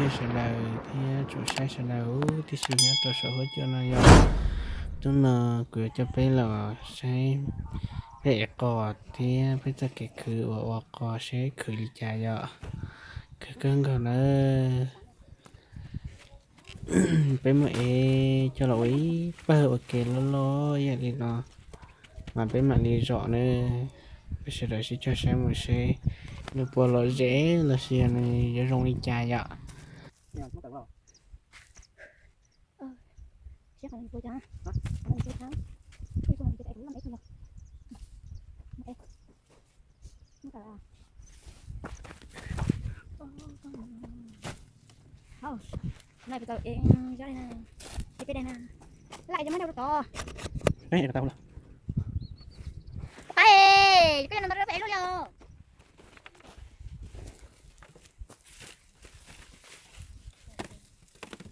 Sawv daws thiab tsoom saib sawv daws tib si nyob rau saum huab cua no yog, hnub no kuv yuav coj peb los saib peb ev qos thiab peb txoj kev khwv uas ua qos seb khwv li cas yom. Khwv kawg nkaus nawb. Peb muab ev coj los ua ib pawg ua ke loj loj ib yam li no, mas peb mam li zom nawb. Peb sawv daws sib cog saib mus seb nws puas lom zem los sis nws yuav zoo li cas yom. Hauj, no peb tau ev zog li na, ces peb dai na, laj cov mab nrau rau tod. Peb ev tau los. Pab, koj yog no ntau rau peb ev luaj li os.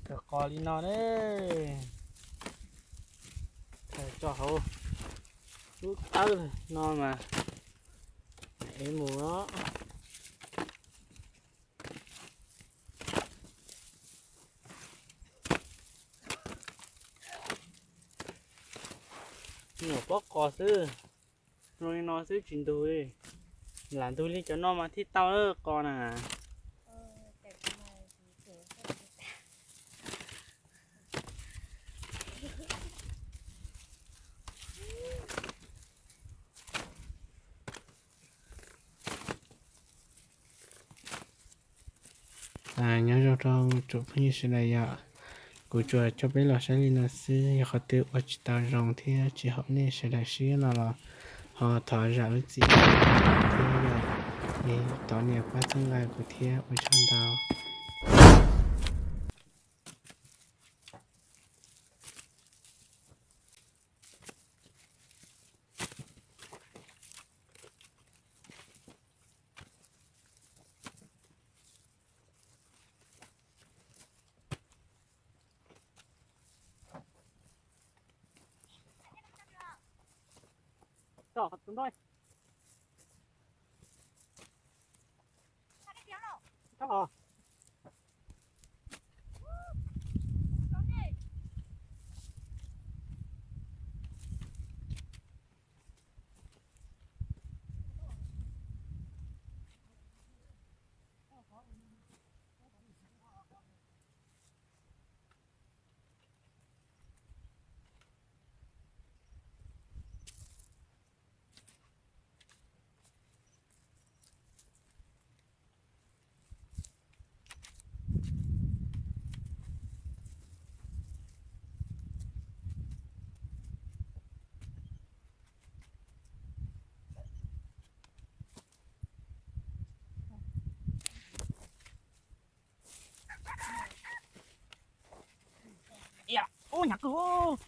Kawg qos li no ne, thaij tso hauv lub tawb no mas ev mus os. Nyuam pob qos xwb, zoo li no xwb tsis ntug li. Lam ntug li cov no mas thiaj tau qos na. Nyob zoo rau tsoom phooj ywg sawv daws yom, kuv tsuas coj peb los saib li no xwb, yog qhov twg ua tsis tau zoo thiab tsis haum nej sawv daws siab no los ho thov zam lub txim thiab yom. Es thov nias pab txhawb nqa kuv thiab, ua tsaug ntau. Ub, nyhav kawg.